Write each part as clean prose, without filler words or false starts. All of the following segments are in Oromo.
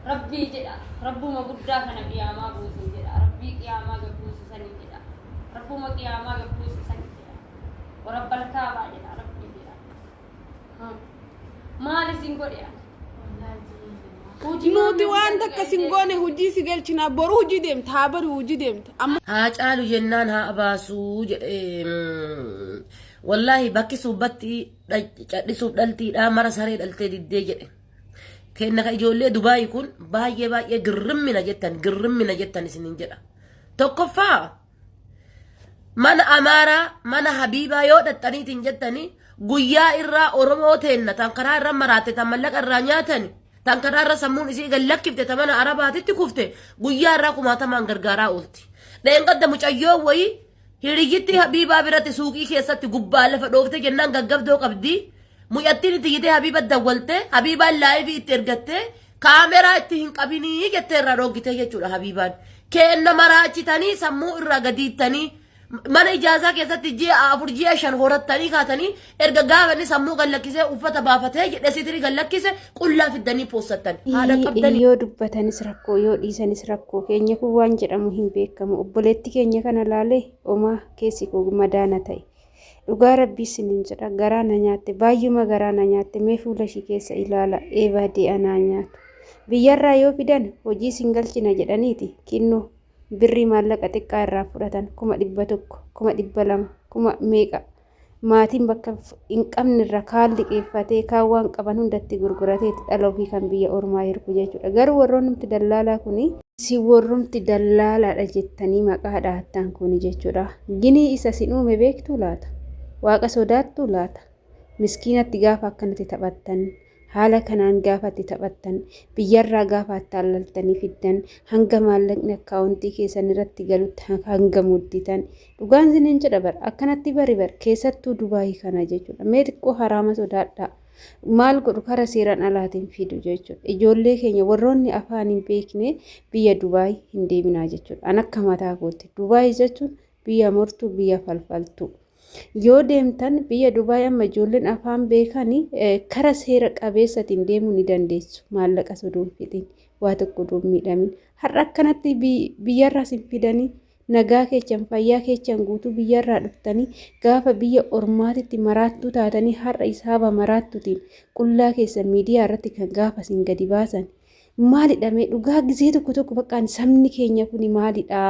Rabbii jedha rabbuma guddaa kana qiyaamaa buusin jedha rabbii qiyaamaa gad buuse sanii jedha rabbuma qiyaamaa gad buuse sanii jedha warabbal kaabaa jedha rabbii jedha maal isin godhe ani Hojii Nuti maal waan nuti takka sin goone hojii si galchina boru hojii deemta haa bari hojii deemta amma Haa caalu jennaan haa baasuu jedhe. Wallaahi bakki suubbatti cadhisuuf dhaltiidha mara saree dhaltee diddee jedhe. Kenna ka ijoollee Dubaayii kun baay'ee baay'ee girrimmina jettan girrimmina jettan isinin jedha. Tokkoffaa mana Amaaraa mana Habiibaa yoo dhaxxaniitiin jettanii guyyaa irraa Oromoo teenna tan karaa irra maraatte tan mallaqa irraa nyaatani tan karaa irra sammuun isii gad lakkifte ta mana Arabaatitti kufte guyyaa irraa kumaatamaan gargaaraa oolti. Dheengadda mucayyoo wayii Hiriyyitti Habiibaa biratti suuqii keessatti gubbaa lafa dhooftee jennaan gaggabdoo qabdi. Mucattiin itti iyyitee Habiiba dawwaltee Habiibaan laayivii itti ergattee kaameraa itti hin qabinii jettee irraa dhooggitee jechuudha Habiibaan. Keenna maraachitanii sammuu irraa gadiittanii mana ijaazaa keessatti ji'a 4 ji'a 5 horattanii kaatanii erga gaafa inni sammuu gad lakkisee uffata baafatee jedhee sitirii gad lakkise qullaa fiddanii poosattan. Haadha qabdanii. Yoo dubbatanis rakkoo, yoo dhiisanis rakkoo. Keenya kun waan jedhamu hin beekamu. Obboleetti keenya kana laalee omaa keessi koo madaana ta'e. Dhugaa rabbii sinin jedha garaa na nyaatte baay'uma garaa na nyaatte mee fuula ishii keessa ilaala eebaa anaa nyaatu. Biyyarraa yoo fidan hojii sin galchina jedhaniiti kinnoo birrii maallaqa xiqqaa irraa fudhatan 100,000, 200,000, kuma meeqa maatiin bakka hin qabnerra kaan liqeeffatee kaan waan qaban hundatti gurgurateeti dhala ofii kan biyya ormaa ergu jechuudha. Garuu warroonnumti dallaalaa kuni isin warrumti dallaalaadha jettanii maqaa dhahattan kuni jechuudha. Ginii isa sin uume beektuu laata? Waaqa sodaattuu laata? Miskiinatti gaafa akkanatti taphattan Haala kanaan gaafa itti taphattan, biyyarraa gaafa attaallaltanii fiddan, hanga maallaqni akkaawuntii keessan irratti galutti hanga mudditan. Dhugaan isiniin jedha bar akkanatti bari bar keessattuu Dubaayii kana jechuudha. Mee xiqqoo haraama sodaadhaa. Maal godhu kara seeraan alaatiin fidu jechuudha. Ijoollee keenya warroonni afaan hin beekne biyya Dubaayii hin deeminaa jechuudha. An akka mataa kootti Dubaayii jechuun biyya mortuu biyya falfaltuu. Yoo deemtan biyya Dubaay amma ijoolleen afaan beekani kara seera qabeessatiin deemuu ni dandeessu. Maallaqa osoo hin fixin waa tokko osoo hin miidhamin. Har'a akkanatti biyyarraas hin fidanii nagaa keechan fayyaa keechan guutuu biyyarraa dhuftanii gaafa biyya ormaatitti maraattuu taatanii har'a isaaba maraattutiin qullaa keessan miidiyaa irratti kan gaafa isin gadi baasan Maalidha mee dhugaa gizee tokko tokko bakka sabni keenya kuni maalidha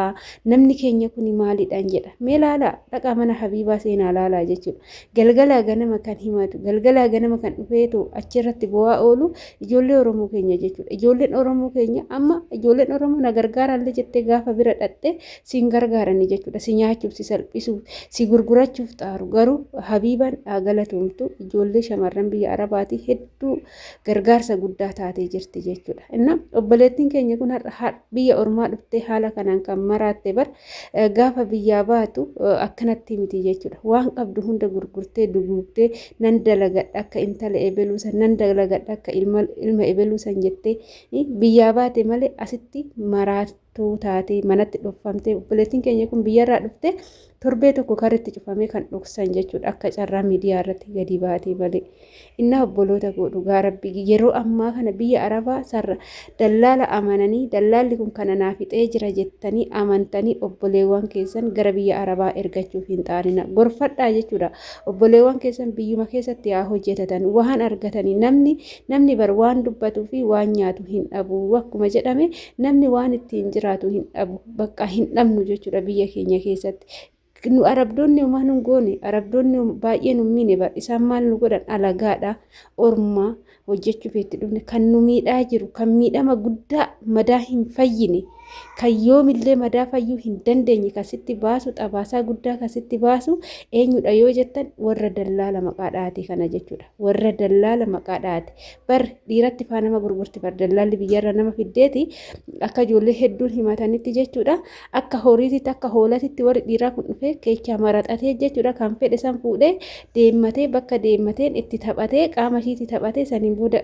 namni keenya kuni maalidha jedha mee laalaa dhaqaa mana Habiibaa seenaa laalaa jechuudha galgalaa ganama kan himatu galgalaa ganama kan dhufeetu achirratti bu'aa oolu ijoollee Oromoo keenya jechuudha ijoolleen Oromoo keenya amma ijoolleen Oromoo na gargaaraallee jettee gaafa bira dhaqxe siin gargaarani jechuudha si nyaachuuf si salphisuuf si gurgurachuuf xaaru garuu Habiibaan galatoomtu ijoollee shamarran biyya Arabaatii hedduu gargaarsa guddaa taatee jirti jechuudha. Inna obboleettiin keenya kun har'a biyya ormaa dhuftee haala kanaan kan maraatte bar gaafa biyyaa baatu akkanatti miti jechuudha. Waan qabdu hunda gurgurtee duguugdee nan dalagadha akka intala ebeluu san nan dalagadha akka ilma ebeluu san jettee biyyaa baate malee asitti maraattuu taatee manatti dhofamtee obboleettiin keenya kun biyyarraa dhuftee torbee tokko karritti cufamee kan dhoksan jechuudha akka carraa miidiyaa irratti gadi baatee malee. Innaa obboloota koo dhugaa rabbi yeroo ammaa kana biyya arabaa sarra dallaala amananii dallaalli kun kana naa fixee jira jettanii amantanii obboleewwan keessan gara biyya arabaa ergachuuf hin xaarina gorfadhaa jechuudha obboleewwan keessan biyyuma keessatti haa hojjetatan waan argatanii namni namni bar waan dubbatuu fi waan nyaatu hin dhabu akkuma jedhame namni waan ittiin jiraatu hin dhabu bakka hin dhabnu jechuudha biyya keenya keessatti Nu arabdoonni homaa nun goone arabdoonni baay'ee nun miine bar isaan maal nu godhan alagaadha ormaa hojjechuuf itti dhufne kan nu miidhaa jiru kan miidhama guddaa madaa hin fayyine kan yoomillee madaa fayyuu hin dandeenye kan sitti baasu xabaasaa guddaa kan sitti baasu eenyudha yoo jettan warra dallaala maqaa dhaate kana jechuudha warra dallaala maqaa dhaate bar dhiiratti faa nama gurgurti bar dallaalli biyyarra nama fiddeeti akka ijoollee hedduun himatanitti jechuudha Akka horiititti akka hoolatitti warri dhiiraa kun dhufee keechaa maraxatee jechuudha kan fedhe san fuudhee deemmatee bakka deemmateen itti taphatee qaama ishiitti taphatee saniin booda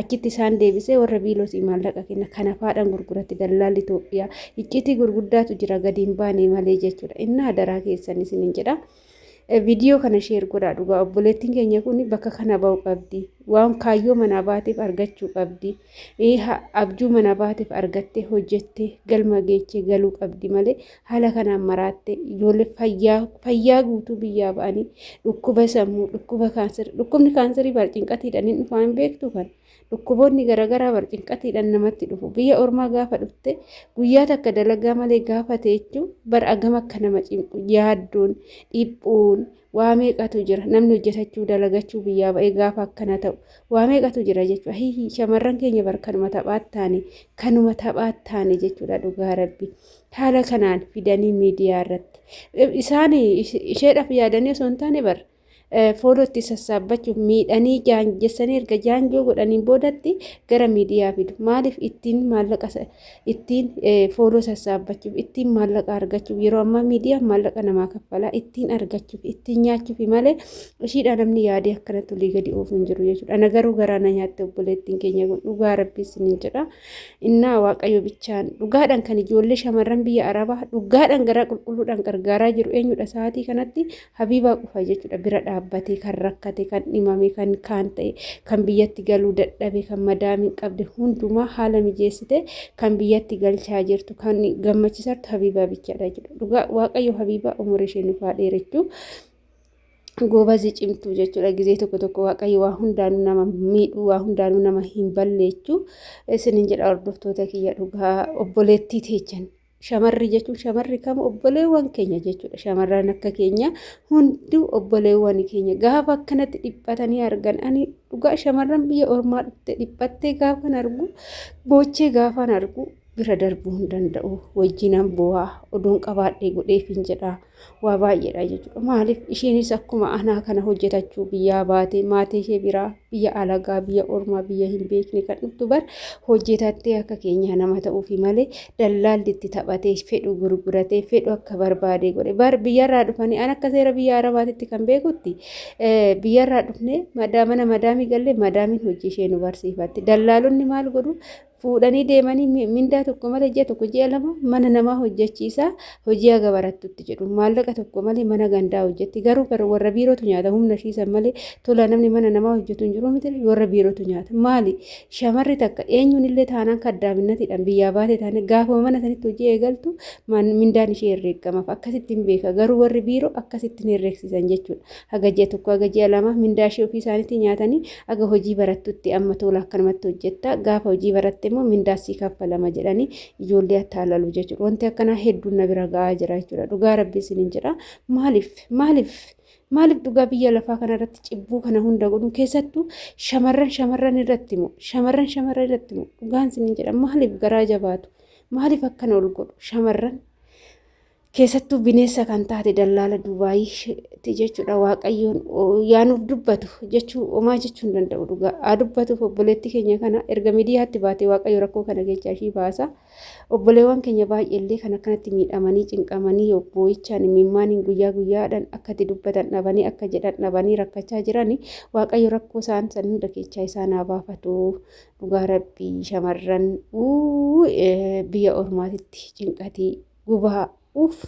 achitti isaan deebisee warra biilootii maallaqa kenna kana faadhaan gurguratti dallaalli Itoophiyaa icciitii gurguddaatu jira gadi hin baane malee jechuudha innaa adaraa keessan isinin jedha. Viidiyoo kana sheer godhaa dhugaa obboleettiin keenya kun bakka kana ba'u qabdi. Waan kaayyoo manaa baateef argachuu qabdi. Abjuu manaa baateef argattee hojjettee galma geechee galuu qabdi malee haala kanaan maraattee ijoollee fayyaa fayyaa guutuu biyyaa ba'anii dhukkuba sammuu, dhukkuba kaansarii, dhukkubni kaansarii bar cinqatiidhaan hin dhufaa hin beektu kan. Dhukkuboonni garaagaraa bar cinqatiidhaan namatti dhufu. Biyya ormaa gaafa dhufte guyyaa takka dalagaa malee gaafa teechu bar agam akka nama cinqu yaaddoon, dhiphuun, waa meeqatu jira. Namni hojjetachuu dalagachuu biyyaa ba'ee gaafa akkana ta'u waa meeqatu jira jechuudha. Hihi shamarran keenya bar kanuma taphaat taane, kanuma taphaat taane jechuudha dhugaa rabbi. Haala kanaan fidanii miidiyaa irratti. Isaan isheedhaaf yaadanii osoo hin taane bar fooloo itti sassaabbachuuf miidhanii jaanjessanii erga jaanjoo godhaniin boodatti gara miidiyaa fidu. Maaliif? Ittiin maallaqa, ittiin fooloo sassaabbachuuf, ittiin maallaqa argachuuf. Yeroo ammaa miidiyaan maallaqa namaa kaffalaa, ittiin argachuuf, ittiin nyaachuuf malee ishiidhaa namni yaadee akkanatti olii gadi oofu hin jiru jechuudha. Ana garuu garaa na nyaatte obboleettiin keenya kun, dhugaa rabbii isiniin jedha. Innaa Waaqayyo bichaan dhugaadhaan kan ijoollee shamarran biyya Arabaa dhugaadhaan garaa qulqulluudhaan gargaaraa jiru eenyudha sa'aatii kanatti? Habiibaa qofa jechuudha. Bira dhaabbatee kan rakkate, kan dhimame, kan kaan ta'e, kan biyyatti galuu dadhabe, kan madaamiin qabde hundumaa haala mijeessite kan biyyatti galchaa jirtu, kan gammachiisartu Habiibaa bichaadha jechuudha. Dhugaa Waaqayyo Habiibaa umurii ishee nuuf haa dheerechuu. Goobazii cimtuu jechuudha. Gizee tokko tokko Waaqayyo waa hundaanuu nama miidhuu, waa hundaanuu nama hin balleechu isinin jedha hordoftoota kiyya. Dhugaa obboleettii teechan shamarri jechuun shamarri kam obboleewwan keenya jechuudha. Shamarran akka keenya hunduu obboleewwan keenya gaafa akkanatti dhiphatanii argan, ani dhugaa shamarran biyya ormaa dhufte dhiphattee gaafan argu, boochee gaafan argu bira darbuu hin danda'u. Wajjinan bu'aa oduun qabaadhee godheef hin jedha. Waa baay'eedha jechuudha. Maaliif? Isheenis akkuma anaa kana hojjetachuu biyyaa baate, maatii ishee biraa biyya alagaa, biyya ormaa, biyya hin beekne kan dhuftu bar hojjetattee akka keenyaa nama ta'uufi malee dallaalli itti taphatee fedhu gurguratee fedhu akka barbaade godhe. Bar biyyarraa dhufanii an akka seera biyya Arabaatitti kan beekutti biyyarraa dhufnee mana madaamii gallee madaamiin hojii ishee nu barsiifatti. Dallaalonni maal godhu? Fuudhanii deemanii mindaa tokko malee ji'a tokko, ji'a 2 mana namaa hojjechiisaa, hojii haga barattutti jedhu. Maallaqa tokko malee mana gandaa hojjetti. Garuu bara warra biirootu nyaata humna ishiisan malee tola namni mana namaa hojjetu hin jiru miti, warra biirootu nyaata. Maali, shamarri takka eenyuun illee taanaan kaddaabinnatiidhaan biyyaa baate taane gaafuma mana sanitti hojii eegaltu mindaan ishee herreeggamaaf, akkasitti hin beeka. Garuu warri biiroo akkasitti hin herreegsisan jechuudha. Haga ji'a 1, haga ji'a 2 mindaa ishee ofii isaaniitti nyaatanii, haga hojii barattutti amma tola akkanumatti hojjetta, gaafa hojii baratte immoo mindaa sii kaffalama jedhanii ijoollee attaalalu jechuudha. Wanti akkanaa hedduun na bira ga'aa jira jechuudha. Dhugaa rabbi isiniin jedha. Maaliif, maaliif, maaliif dhugaa biyya lafaa kanarratti cibbuu kana hunda godhu? Keessattuu shamarran shamarran irratti moo, shamarran shamarran irratti moo? Dhugaan isiniin jedha, maaliif garaa jabaatu? Maaliif akkana ol godhu shamarran? Keessattuu bineensa kan taate dallaala Dubaayitti jechuudha. Waaqayyoon yaa nuuf dubbatu jechuu homaa jechuu hin danda'u dhugaa. Haa dubbatuuf obboleettii keenya kana. Erga miidiyaatti baate Waaqayyo rakkoo kana keessaa ishii baasa. Obboleewwan keenya baay'eellee kan akkanatti miidhamanii cinqamanii boo'ichaan imimmaaniin guyyaa guyyaadhaan akka itti dubbatan dhabanii, akka jedhan dhabanii rakkachaa jirani, Waaqayyo rakkoo isaan san hunda keessaa isaan haa baafatu. Dhugaa rabbii shamarran biyya ormaatitti cinqatii gubaa uff.